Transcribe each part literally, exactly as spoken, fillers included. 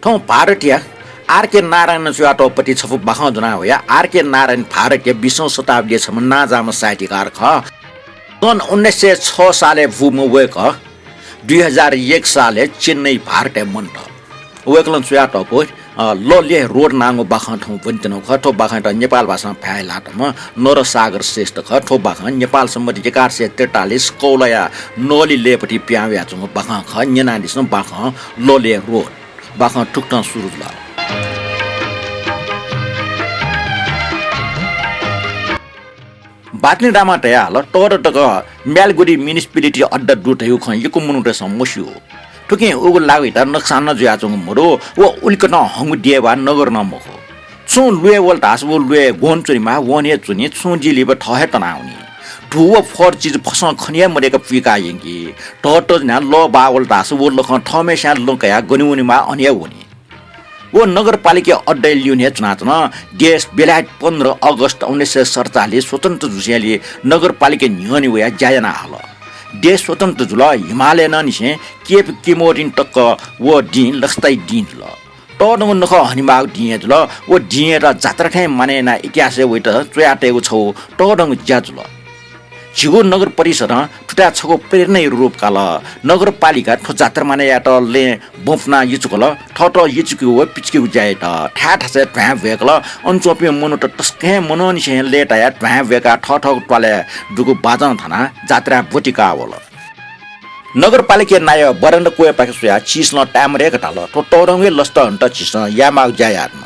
थौं भारतया आर के नारायणं च्वयातःगु पति छपु बाखं ज्वना वया। आर के नारायण भारतया बीसौं शताब्दीया छम्ह नांजाःम्ह साहित्यकार खः। सन् उन्नाइस सय छ सालय् बूम्ह वय्कः दुई हजार एक सालय् चेन्नई भारतय् मन्त। वय्कलं च्वयातःगु, अ, लले रोड नांगु बाखं थौं ब्वनेत्यनागु खः। थ्व बाखंयात नेपाल भाषां भाय् ल्हातम्ह नरसागर श्रेष्ठ खः। थ्व बाखं नेपाल सम्बत एघार सय त्रितालिस कौलाया नली लय्‌पति पिहां वयाच्वंगु बाखं खः। न्यनादिसँ बाखं लले रोड। बाखं थुकथं सुरु जुल। बातिनि रामा धयाहल, तःदँ तक म्यालगुडी म्युनिसिपालिटी अड्डा दु धयागु खँ यक्व मनूतय्सं मस्यू। थुकिं उगु लागित नोक्सान नं जुयाच्वंगु मदु। व उलिकनं हंगु देय् वा नगर नं मखु। छुं ल्वय् वल धाःसा व ल्वय् ग्वन्हु च्वनेमाः, वने हे च्वनी, छुं जि लिपा थः हे तनावनी। धू व फर चिज फसं खने हे मदय्क पुइका यंकी। धः तज्यानाः लः बाः वल धाःसा व लखं थःम्हस्यां लँ कयाः गने वनेमाः अन हे वनी। व नगरपालिका अड्डाया लिउने च्वनाच्वन। देश बेलायत पन्ध्र अगस्त उन्नाइस सय सतचालिस स्वतन्त्र जुसेंलि नगरपालिका न्ह्यःने वयाः ज्या याना हल। देश स्वतन्त्र जुल। हिमालयं निसें केप किमोरिन तक व दिं लसताया दिं जुल। तःधंगु नखः हनेमाःगु दिं हे जुल। व दिंयात जात्रा थें मानय् यानाः इतिहासय् वइत च्वयातयेगु छगू तःधंगु ज्या जुल। झीगु नगर परिषदं थुथाय् छगू प्रेरणाया रूप काल। नगरपालिकां थ्व जात्रा मानय् यायेत लँय् बँ पुनाः यचुकल। थःत यचुकेगु व पिचुकेगु ज्या यात। थाय् थासय् ध्वाँय् ब्वय्कल। अन च्वंपिं मनूत तसकं हे मनंनिसें लय्तायाः ध्वाँय् ब्वय्काः थःथःगु त्वालय् दुगु बाजं थानाः जात्राय् ब्वति काः वल। नगरपालिकाया नायः बरण्डा क्वय्पाखे स्वयाः चिसलं ताय्‌मदय्क धाल, थ्व तःधंगु हे लसता हनेत झीसं यायेमाःगु ज्या यायेधुन।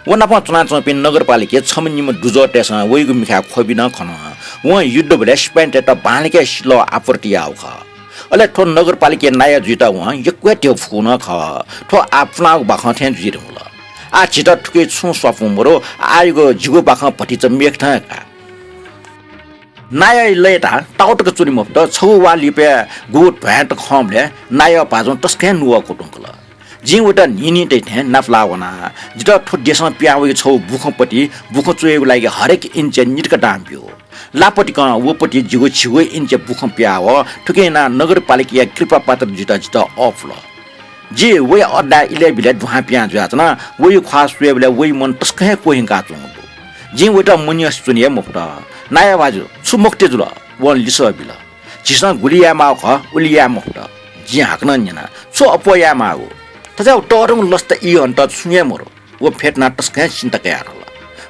व नाप च्वनाच्वंपिं नगरपालिकाया छम्ह निम्ह दुजःतय्सं वइगु मिखाय् ख्वबि नं खन। वं युद्धबलय् सिपाइँतय्त बांलाक हे सिलः आपूर्ति याःगु खः। अले थ्व नगरपालिकाया नायः जुइत वं यक्व हे ध्यबा फुकूगु नं खः। थ्व आः पुनागु बाखं थें जुइ धुंकल। आः झीत थुकी छुं स्वापू मदु। आःयागु झीगु बाखं भतिचा मेगु थें का। नायःया लय्ता ताःतक च्वने मफुत। छगू वा लिपाय् गुगु ध्वाँय् तक खंबलय् नायः भाजुं तसकं हे नुगः क्वतुंकल। जिं वइत न्हिं न्हिं तइ थें नापलाः वना। जितः थ्व देशं पिहां वइगु छगू बुखं पति बुखं च्वयेगु लागि हरेक इन्चय् नितक दां ब्यू। लापतिकं व पति जिगु झिगू इन्चय् बुखं पिहां वः। थुकिं यानाः नगरपालिकाया कृपापात्र जुइत जितः अःपुल। जि वया अड्डाय् इलय् बिलय् दुहां पिहां जुयाच्वना। वया ख्वाः स्वयेबलय् वया मन तसकं हे क्वह्यंकाच्वंगु दु। जिं वइत मन्यंसे च्वने हे मफुत। नायः भाजु, छु मखुति जुल? वं लिसः बिल। झीसं गुलि यायेमाःगु खः, उलि याये मफुत। जिं हाकनं न्यना, छु अप्वः यायेमाःगु? थज्याःगु तःधंगु लसता ई हनेत छुं हे मदु। व फ्यतुनाः तसकं हे चिन्ता कयाः धाल,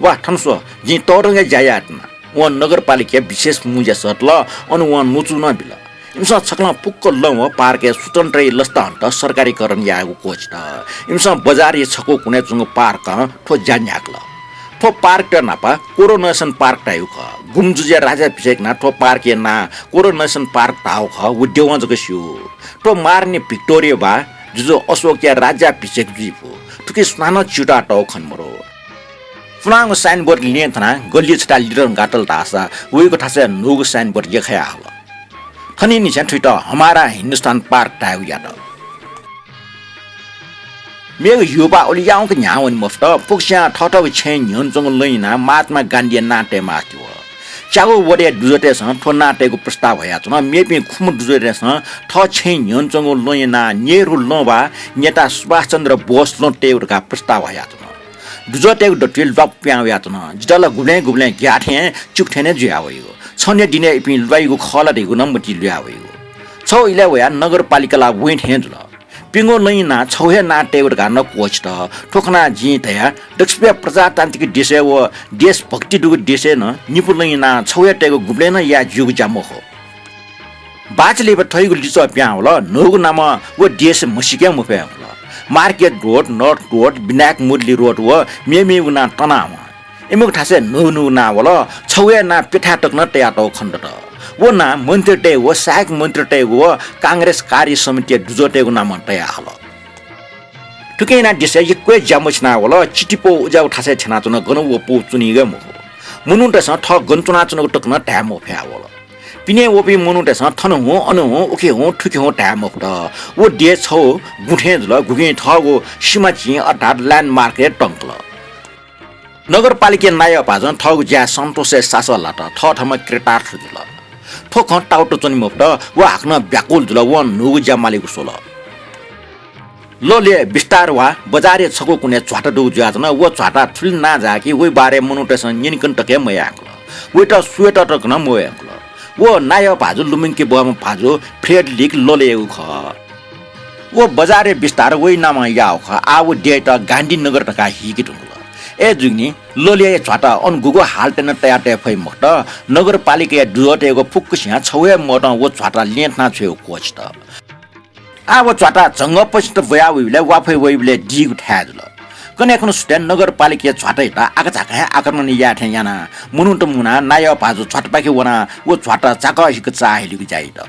वा, थन स्व, जिं तःधंगु हे ज्या यायेधुन। वं नगरपालिकाया विशेष मुँज्या सःतल, अन वं न्वचु नं बिल। इमिसं छकलं फुक्क लँ व पार्कय् स्वतन्त्रया लसता हनेत सरकारीकरण यायेगु क्वःछित। इमिसं बजारया छकू कुनाय् च्वंगु पार्कं थ्व ज्या न्ह्याकल। थ्व पार्कयात न्हापा कोरोनेसन पार्क धाइगु खः। गुम्जुजुया राज्याभिषेकं थ्व पार्कया नां कोरोनेसन पार्क धाःगु खः, व द्यवं जक स्यू। थ्व महारानी भिक्टोरिया वा जुजु अशोकया राज्याभिषेक जुइफु। थुकी सुनानं च्यूतातःगु खने मदु। पुनांगु साइनबोर्ड लँय् थनाः गल्लिइ छता लिधंकातल धाःसा वइगु थासय् न्हूगु साइनबोर्ड यख्खाया हल। थनिंनिसें थुइत हमारा हिन्दुस्तान पार्क धायेगु यात। मेगु ह्यूपाः उलि याउँक न्ह्याः वने मफुत। फुक्कस्यां थःथःगु छेँय् न्ह्यःने च्वंगु लँय् यानाः महात्मा गान्धीया नां तयेमास्ति वः। च्यागू वडया दुजःतय्सं थ्व नां तयेगु प्रस्ताव हयाच्वन। मेपिं खुम्ह दुजःतय्सं थः छेँय् न्ह्यःने च्वंगु लँया नां नेहरू लँ वा नेता सुभाष चन्द्र बोस लँ तयेगु धकाः प्रस्ताव हयाच्वन। दुजःतय्गु दथुइ ल्वापु पिहां वयाच्वन। जितः ला गुबलें गुबलें ग्याः थें चिकु थें नं जुयावइगु। छन्हु दिनय् इपिं ल्वाइगु खः ला धइगु नं मतिइ लुयावइगु। छगू इलय् वयाः नगरपालिका ला वइथें जुल। प्यंगू लँया नां छगू हे नां तयेगु धकाः नं क्वःछित। थ्व खनाः जिं धया, दक्वसिबय् प्रजातान्त्रिक देशय् व देशभक्ति दुगु देशय् नं निपु लँया नां छगू हे तयेगु गुबलें नं याये ज्यूगु ज्या मखु। बाःचा लिपा थःगु लिच्वः पिहां वल। न्हूगु नामं व देश म्हसीके मफये वल। Market road, north road, Vinayak Murli road व मेमेगु नां तनावं। इमिगु थासय् न्हूगु न्हूगु नां वल। छगू हे नां प्यथाय् तक नं तयातःगु खनेदत। व नां मन्त्रीतय् व सहायक मन्त्रीतय्गु व कांग्रेस कार्य समितिया दुजःतय्गु नामं तयाहल। थुकिं यानाः देशय् यक्व हे ज्या मछिनावल। चितिपौ उज्याःगु थासय् थ्यनाच्वन, गन व पौ च्वनीगु हे मखु। मनूतय्सं थः गन च्वनाच्वनागु तक नं धाये मफयावल। पिने वःपिं मनूतय्सं थन हुँ, अन हुँ, उखे हुँ, थुखे हुँ धाये मफुत। व देश छगू गुँ थें जुल, गुकिं थःगु सिमा चिं अर्थात् ल्यान्डमार्क हे तंकल। नगरपालिकाया नायः भाजुं थःगु ज्याय् सन्तोषया सासः ल्हात, थःथम्हं कृतार्थ जुल। थ्व खँ ताःतक च्वने मफुत, व हाकनं व्याकुल जुल, वं न्हूगु ज्या मालेगु स्वल। ललय् बिस्तार वा बजारय् छकू कुने झ्वाता दुगु जुयाच्वन। व झ्वाता थुलि नां जाः कि वइ बारे मनूतय्सं न्यनेकने तक हे मयायंकल। वइत स्वयेत तक नं मवय्कल। व नायः भाजु लुमंके बहःम्ह भाजु फ्रेडरिक ललय् खः। व बजारय् बिस्तार वइ नामं याःगु खः। आः व देय्‌त गान्धीनगर धकाः हीके धुंकल। अय्‌जूगुलिं ललय् झ्वाता अन गुगु हालतय् नं तया तये फइ मखुत। नगरपालिकाया दुजःतय्‌गु फुक्कसियां छगू हे मतं व झ्वाता ल्यं थना छ्वयेगु क्वःछित। आः व झ्वाता झंगःपसित ब्वया वइबलय् वाफय् वइबलय् दीगु थाय् जुल। कन्हय् खुन्हु सुथय् नगरपालिकाया झ्वातायात आकाझाकां हे आक्रमण याये थें यानाः मनूत मुनाः नायः भाजु झ्वाता पाखे वनाः व झ्वाता चाकःहिक चाःहिलेगु ज्या यात।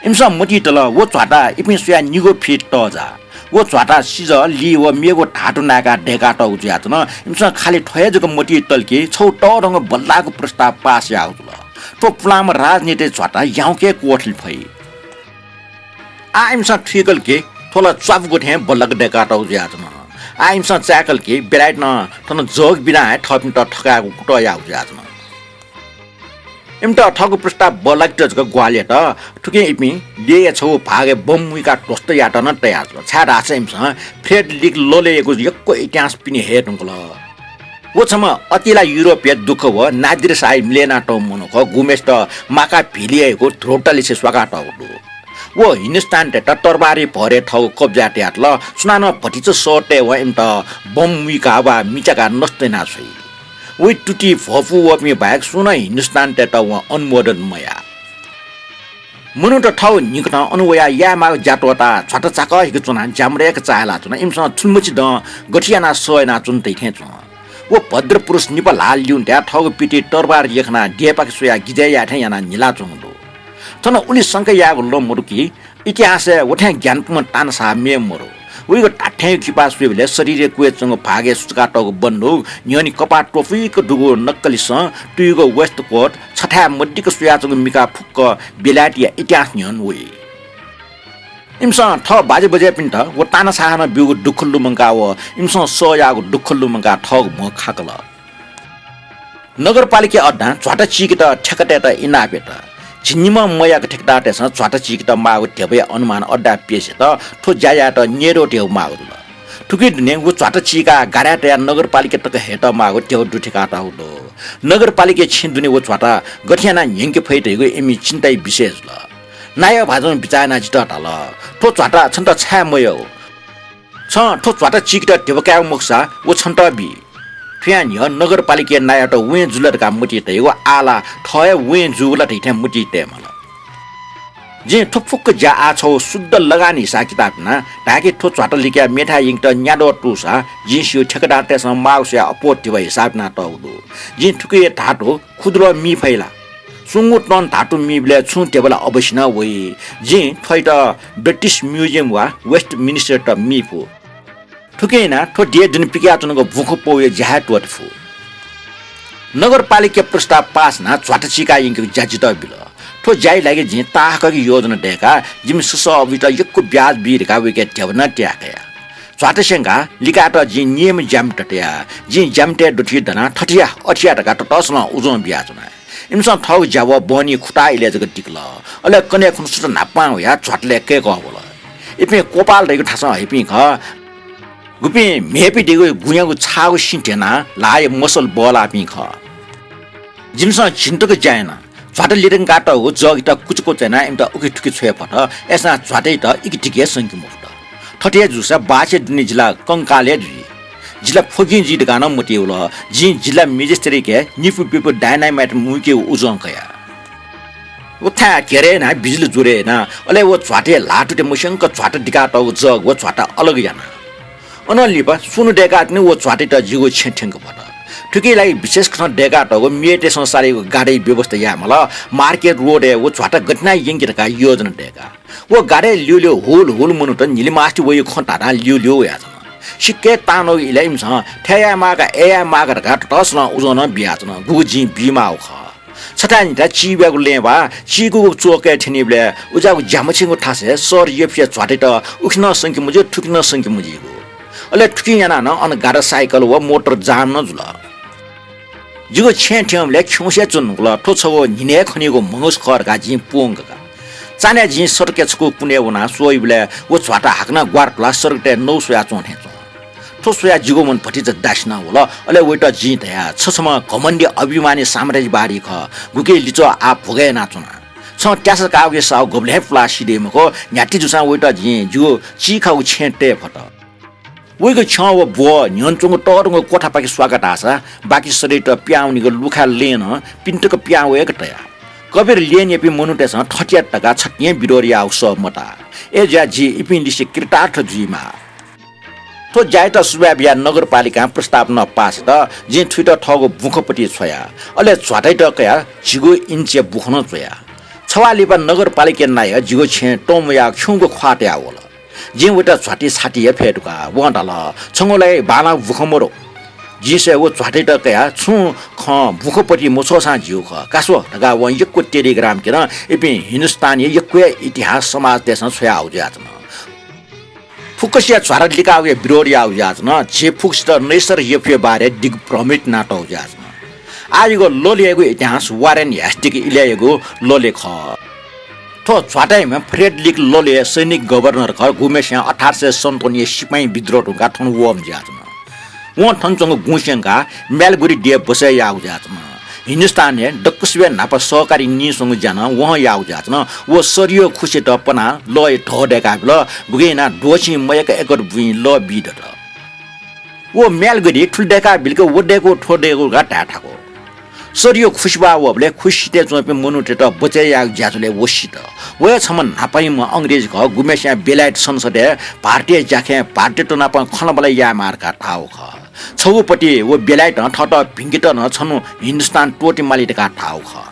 इमिसं मतिइ तल, व झ्वाता इपिं स्वयाः निगू फिट तःजाः। व झ्वाता सिजः, ली व मेगु धातु नाय्काः दय्कातःगु जुयाच्वन। इमिसं खालि थ्व हे जक मतिइ तल कि छगू तःधंगु बल्लाःगु प्रस्ताव पास याःगु जुल। थ्व पुलांम्ह राजनेताया झ्वाता याउँक हे क्वथुले फइ। आः इमिसं थुइकल कि थ्व ला च्वापुगु थें बल्लाक दय्कातःगु जुयाच्वन। आः इमिसं चाय्कल कि बेलायतं थन जग बिनाः हे थःपिन्त थकायेगु कुतः याःगु जुयाच्वन। इमित थःगु प्रस्ताव बल्लाकेत जक ग्वाहालि यात। थुकिं इपिं देय्‌या छगू भागय् बम मुइकाः ध्वस्त यायेत नं तयार जुल, छाय्धाःसा इमिसं फ्रेडरिक ललय्‌यागु यक्व इतिहास पिने हये धुंकल। व छम्ह अतिला युरोपया दुःख व नादिर शाही मिले यानातःम्ह मनू खः, गुम्हेसित माकाभिलियायागु ध्रुवतालिसे स्वाकातःगु दु। व हिन्दुस्तानीतय्त तरबारया भरय् थःगु कब्जाय् तयातल। सुनानं भतिचा सः तयेवं इमित बम मुइकाः वा मिचाकाः नष्ट याना छ्वइ। वइ तुति भ्वपु वःपिं बाहेक सुं नं हिन्दुस्तानीतय्त वं अनुमोदन मयाः। मनूत थःगु न्हिकथं अन वयाः यायेमाःगु ज्या त्वःताः झ्वाता चाकःहिक च्वनाः ज्यामरय्क चाःहिलाच्वन। इमिसं थुलिमछि दँ गथे यानाः सह यानाच्वन धइथें च्वन। व भद्रपुरुष निपा ल्हाः ल्यून्त्याः थःगु पितिइ तरबार यख्खानाः देय्पाखे स्वयाः गिजय् याये थें यानाः न्हिलाच्वंगु दु। थन उलि संका यायेगु लं मदु कि इतिहासय् व थें ग्यानापुम्ह तानाशाह मेम्ह मदु। वइगु धात्थेंगु किपा स्वयेबलय् शरीरया क्वय् च्वंगु भागय् सुचुकातःगु बन्दुक, न्ह्यःने कपाः त्वपुइक दुगु नक्कलिसं तुइगु waistcoat, छथाय् मदिक्क स्वयाच्वंगु मिखा फुक्क बेलायतया इतिहास न्ह्यःने वइ। इमिसं थः बाज्याबज्यापिन्त व तानाशाहं ब्यूगु दुःख लुमंकाः व इमिसं सह याःगु दुःख लुमंकाः थःगु म्ह खाकल। नगरपालिकाया अड्डां झ्वाता चीकेत ठेका तयेत इनाप यात। झिंनिम्ह मयाक ठेकेदारतय्सं झ्वाता चीकेत माःगु ध्यबाया अनुमान अड्डाय् पेश यात। थ्व ज्या यायेत न्येदँ ध्यबा माःगु जुल। थुकिया दुने व झ्वाता चीकाः गाडाय् तयाः नगरपालिका तक हयेत माःगु ध्यबा दुथ्याकातःगु दु। नगरपालिकाया छेँ दुने व झ्वाता गथे यानाः न्ह्यंके फइ धइगु इमि चिन्ताया विषय जुल। नायः भाजुं बिचाः यानाः जितः धाल, थ्व झ्वाता छन्त छाय् मयःगु? छं थ्व झ्वाता चीकेत ध्यबा कायेगु मखुसा व छन्त बी। थुयां न्ह्यः नगरपालिकाया नायःत वें जुल धकाः मतिइ तयेगु, आः ला थः हे वें जूगु ला धइथें मतिइ तयेमाल। जिं थ्व फुक्क ज्या आः छगू शुद्ध लगान हिसाः किताब याना धाय्‌के थ्व झ्वाता लिकाः मेथाय् यंकेत न्याद्वः तूसा जिं स्यू ठेकेदारतय्सं माःगु स्वयाः अप्वः ध्यबा हिसाब यानातःगु दु। जिं थुकिया धातु खुद्रः मी फइ ला? सुंगू टन धातु मीबलय् छुं ध्यबा ला अवश्य नं वइ। जिं थ्वइत British Museum वा Westminster त मी फु। थुकिं यानाः थ्व देय् दुने पिकयाच्वनागु बुखँ पौया ज्या हे त्वःते फु। नगरपालिकाया प्रस्ताव पास यानाः झ्वाता चीका यंकेगु ज्या जितः बिल। थ्व ज्याया लागि जिं ताहाकःगु योजना दय्काः जिमि ससःबुयात यक्व ब्याज बी धकाः वय्कःया ध्यबा नं त्याये कया। झ्वाता स्यंकाः लिकायेत जिं निम्ह ज्यामित तया। जिं ज्यामितय् दथुइ दनाः थथे या, अथे या धकाः ततःसलं उजं बियाच्वना। इमिसं थःगु ज्या व बहनी खुताः इलय् जक दिकल। अले कन्हय् खुन्हु सुथ न्हापां वयाः झ्वातालय् कय्कः वल। इपिं कोपाल धइगु थासं हइपिं खः। गुपिं म्हय्पिं धइगु गुँयागु छाःगु सिँ ध्यनाः ल्हाःया मसल बःलाःपिं खः। जिमिसं झिंतक ज्या याना। झ्वाता लिधंकातःगु जगयात कुचकुच यानाः इमित उखेथुखे छ्वये फत। अय्सां झ्वातायात इकितिके संके मफुत। थथे जूसा बाःसे दुने जि ला कंकाल हे जुइ। जि ला फ्वगिं जुइ धकाः नं मतिइ वल। जिं जिल्ला मेजिस्ट्रेटके निपु प्यपु dynamite मुइकेगु उजं कया। व थाय् घेरय् यानाः बिजुली जोडे याना, अले व झ्वाताया ल्हातुति मस्यंक झ्वाता दिकातःगु जग व झ्वाता अलग याना। अनं लिपा स्वन्हु दय्काः तिनि व झ्वातायात जिगु छेँ थ्यंके फत। थुकिया लागि विशेष खँ दय्कातःगु मेतय्सं सालीगु गाडाया व्यवस्था यायेमाल। मार्केट रोडय् व झ्वाता गथे यानाः यंके धकाः योजना दय्का। व गाडाय् ल्यूल्यू हुल हुल मनूत न्हिलिमास्ति वइगु खँ धाधां ल्यूल्यू वयाच्वन। सिक्क तांन्वःगु इलय् इमिसं थथे याये माःका, अथे याये माःका धकाः ततःसलं उजं नं बियाच्वन, गुगु जिं बीमाःगु खः। छथाय् निथाय् चिबाय्गु लँय् वा चीकूगु च्वकय् थ्यनीबलय् उज्याःगु ज्यामछिंगु थासय् सर यःपिंया झ्वातायात उखे नं संके मज्यू, थुखे नं संके मज्यूगु। अले थुकिं यानाः नं अन गाडा साइकल व मोटर जाम नं जुल। जिगु छेँय् थ्यंबलय् खिउँसे च्वंगु ला थ्व छगू न्हिनय् खनीगु म्हगस खः धकाः जिं पूवंकल। चान्हय् जिं सडकया छकू कुनय् वनाः स्वइबलय् व झ्वाता हाकनं ग्वार धुलाः सडकतय् नौ स्वयाच्वं थें च्वं। थ्व स्वयाः जिगु मन भतिचा दासिना वल। अले वइत जिं धया, छ छम्ह घमण्डी अभिमानी साम्राज्यवादी खः, गुकी लिच्वः आः भोगय् यानाच्वना। छं त्यासा काःगु साहु गबलें हे पुलाः सिधइ मखु, न्ह्याथे जूसां वइत जिं जिगु चीखागु छेँय् तये फत। वइगु छ्यं व ब्वः न्ह्यःने च्वंगु तःधंगु क्वथापाखे स्वाका धाःसा बाकी सदँयात पिहां वनीगु लुखाय् लँय् नं पिने तक पिहां वय्क तया। कबीर लँय्‌यापिं मनूतय्‌सं थथे यात धकाः छतिं हे विरोध याःगु सः मताः। अय्‌जुयाः जि इपिं लिसे कृतार्थ जुइमाः। थ्व ज्यायात सुभाय् बियाः नगरपालिकां प्रस्तावना पास यात। जिं थुइत थःगु बुखँपति छ्वया। अले झ्वातायात कयाः झिगू इन्चया बुखँ नं च्वया। छवाः लिपा नगरपालिकाया नायः जिगु छेँय् तंम्वयाः खिउँगु ख्वाः तयाः वल। जिं वइत झ्वाताया छाति हे फ्यतुकाः वं धाल, छंगु ला बांलाःगु बुखँ मदु। जिं स्वये व झ्वातायात कयाः छुं खँ बुखँपति मछ्वःसां ज्यू खः, का स्व धकाः वं यक्व टेलिग्राम क्यन। इपिं हिन्दुस्तानया यक्व हे इतिहास समाजतय्‌सं छ्वयाहःगु जुयाच्वन। फुक्कसिया झ्वाता लिकाःगुया विरोध याःगु जुयाच्वन। झी फुक्कसित नैसर यफुया बारे दिग्भ्रमित यानातःगु जुयाच्वन। आः यःगु ललेयागु इतिहास वारेन ह्यास्टिक इलय्‌यागु लले खः। थ्व झ्वातायाम्ह फ्रेडरिक लले सैनिक गभर्नर खः, गुम्हेस्यां अठार सय सन्ताउन्नया सिपाइँ विद्रोह धुंकाः थन वःम्ह जुयाच्वन। वं थन च्वंगु गुँ स्यंकाः म्यालगुडी देय् बचय् याःगु जुयाच्वन। हिन्दुस्तानय् दक्वसिबय् न्हापा सहकारी नीस्वंगु ज्या नं वहं याःगु जुयाच्वन। व सरियो खुसित पनाः लःया धः दय्‌काबिल, गुकिं यानाः द्वःछिं मयय्क एकत बुँइ लः बी दत। व म्यालगुडी थुलि दय्‌काबिल कि व दय्‌कू थ्व दय्‌कू धकाः धाये थाकु। सरियो खुसिबाः वःबलय् खुसितय् च्वंपिं मनूतय्‌त बचय् यायेगु ज्याझ्वलय् व सित। व हे छम्ह न्हापांम्ह अंग्रेज खः, गुम्हेस्यां बेलायत संसदय् भारतीय ज्याखँय् भारतीयत नाप खँल्हाबल्हा यायेमाः धकाः धाःगु खः। छगू पति व बेलायतं थःत भिंकेत नं छन्हु हिन्दुस्तान त्वःतेमाली धकाः धाःगु खः।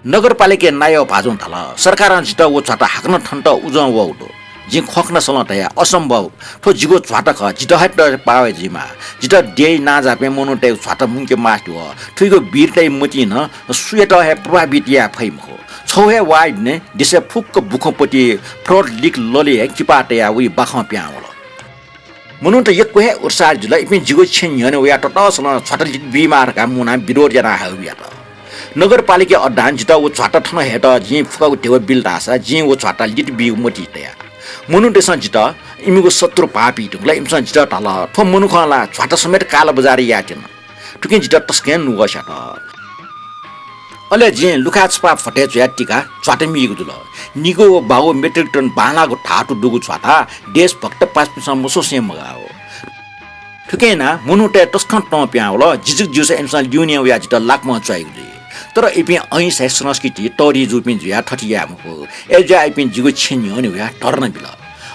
नगरपालिकाया नायः भाजुं धाल, सरकारं जितः व झ्वाता हाकनं थनेत उजं वःगु दु। जिं ख्वखनासलं धया, असम्भव, थ्व जिगु झ्वाता खः, जितः हे तये पावय् जुइमाः। जितः देय् नांजाःपिं मनूतय्‌गु झ्वाता मुंके मास्ति वः। थुइगु वीरताया मतिं नं सुयात हे प्रभावित याये फइ मखु। छगू हे वाःया दुने देशय् फुक्क बुखँपति फ्रेडरिक लले हे किपा तयाः वइ बाखं पिहां वल। मनूत यक्व हे उत्साहित जुल। इपिं जिगु छेँ न्ह्यःने वयाः ततःसलं झ्वाता लित बीमाः धकाः मुनाः विरोध याना हयेगु यात। नगरपालिकाया अड्डां जितः व झ्वाता थन हयेत जिं फुक्कगु ध्यबा बिल धाःसा जिं व झ्वाता लित बीगु मतिइ तया। मनूतय्‌सं जितः इमिगु शत्रु भाःपी धुंकल। इमिसं जितः धाल, थ्व मनुखं ला झ्वाता समेत कालाबजारी यायेत्यन। थुकिं जितः तसकं नुगः स्यात। अले जिं लुखाय् छपाः फतय् च्वयाः तिकाः झ्वाता मीगु जुल। निगू व बागू मेट्रिक टन बांलाःगु धातु दुगु झ्वाता देशभक्तपासापिन्सं मछ्वसें मगाःगु। थुकिं यानाः मनूतय् तसकं तं पिहां वल। जि जक जूसा इमिसं ल्यूने वयाः जितः लाकमं च्वाइगु जुइ। तर इपिं अहिंसाया संस्कृति तःधि जूपिं जुयाः थथे याये मखु। अय्‌जुयाः इपिं जिगु छेँ न्ह्यःने वयाः धर्ना बिल।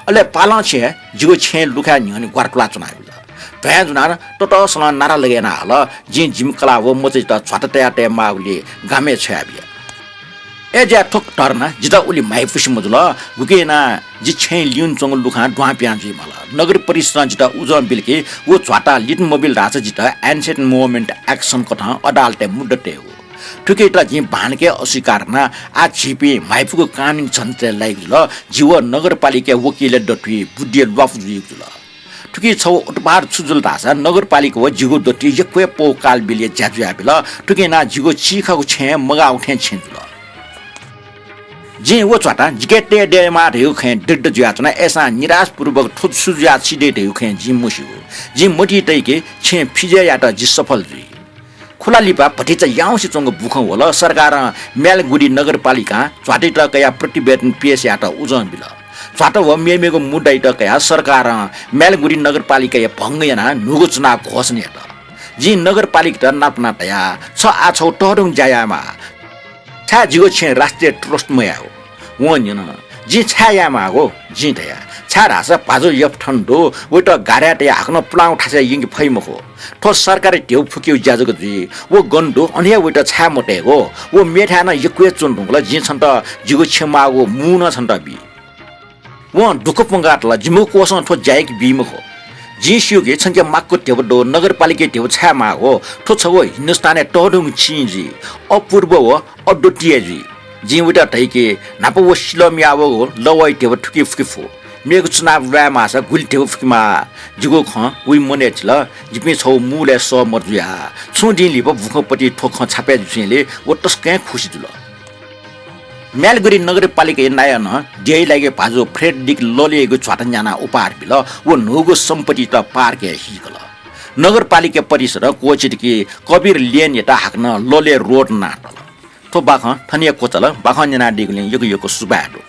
अले पालंछेँय् जिगु छेँया लुखाय् न्ह्यःने ग्वारातुलाः च्वनाबिल। भ्वाँय् जुनाः ततःसलं नारा लगे याना हल, जिं जिमि कलाः व मचायात झ्वाता तयातये माःगुलिं गामय् छ्वयाबिल। अय्‌जुयाः थ्व धर्ना जितः उलि म्हाइपुसे मजुल, गुकिं यानाः जि छेँय् ल्यूने च्वंगु लुखां दुहां पिहां जुइमाल। नगर परिषदं जितः उजं बिल कि व झ्वाता लित मबिल धाःसा जितः Unset Movement Action कथं अदालतय् मुद्दा तयेगु। थुकियात जिं बांलाक हे अस्वीकार याना। आः झीपिं म्हाइपुगु कानुनी झन्झटय् लाइगु जुल। जि व नगरपालिकाया वकिलया दथुइ बुद्धिया ल्वापु जुइगु जुल। थुकी छगू उत्पात छु जुल धाःसा नगरपालिका व जिगु दथुइ यक्व हे पौ कालबिलया ज्या जुयाबिल। थुकिं यानाः जिगु चीखागु छेँ मगाःगु थें छेँ जुल। जिं व झ्वाता जिके तये दयेमाः धयागु खँय् दृढ जुयाच्वना। अय्‌सां निराशपूर्वक थ्व छु जुयाः सिधइ धयागु खँय् जिं मस्यू। जिं मतिइ तइ कि छेँ फिजिया यायेत जि सफल जुइ। खुला लिपा भतिचा याउँसे च्वंगु बुखँ वल। सरकारं म्यालगुडी नगरपालिकां झ्वातायात कयाः प्रतिवेदन पेश यायेत उजं बिल। झ्वाता व मेमेगु मुद्दायात कयाः सरकारं म्यालगुडी नगरपालिकाया भंग यानाः न्हूगु चुनाव घोषणा यात। जिं नगरपालिकायात नापना धया, छ आः छगू तःधंगु ज्या यायेमाः। छाय् जिगु छेँ राष्ट्रिय ट्रस्ट मयायेगु? वं न्यन, जिं छाय् यायेमाःगु? जिं धया, छाय् धाःसा भाजु यफ थन दु, वइत गाडाय् तयाः हाकनं पुलांगु थासय् यंके फइ मखु। थ्व सरकारी ध्यबा फुकेगु ज्या जक जुइ। व गन दु, अन हे वइत छाय् मतयेगु? व मेथाय् नं यक्व हे च्वने धुंकल। जिं छन्त जिगु छेँ माःगु मू नं छन्त बी। वं दुःख प्वंकाः धाल, जिमिगु क्वसं थ्व ज्या याके बी मखु। जिं स्यू कि छन्के माक्व ध्यबा दु, नगरपालिकाया ध्यबा छाय् माःगु? थ्व छगू हिन्दुस्तानया तःधंगु चिं जुइ, अपूर्व व अद्वितीय जुइ। जिं वइत धइ कि न्हापा व सिलम याः वःगु लवःया ध्यबा थुके फुके फु। मेगु चुनाव ल्वाये माःसा गुलि ध्यबा फुके माः। जिगु खँ वइ मनय् थिल। जिपिं छगू मूलय् सहमत जुया। छुं दिं लिपा बुखँपतिं थ्व खँ छापय् जुसेंलि व तसकं खुसी जुल। म्यालगुडी नगरपालिकाया नायः नं देय् लाइगु भाजु फ्रेडरिक ललेयागु झ्वाता न्यानाः उपहार बिल व न्हूगु सम्पत्तित पार्कय् हीकल। नगरपालिका परिसरं क्वःछित कि कबीर लेनयात हाकनं लले रोड नां तल। थ्व बाखं थनिया क्वचाल, बाखं न्यनादीगुलिं यक्व यक्व सुभाय् दु।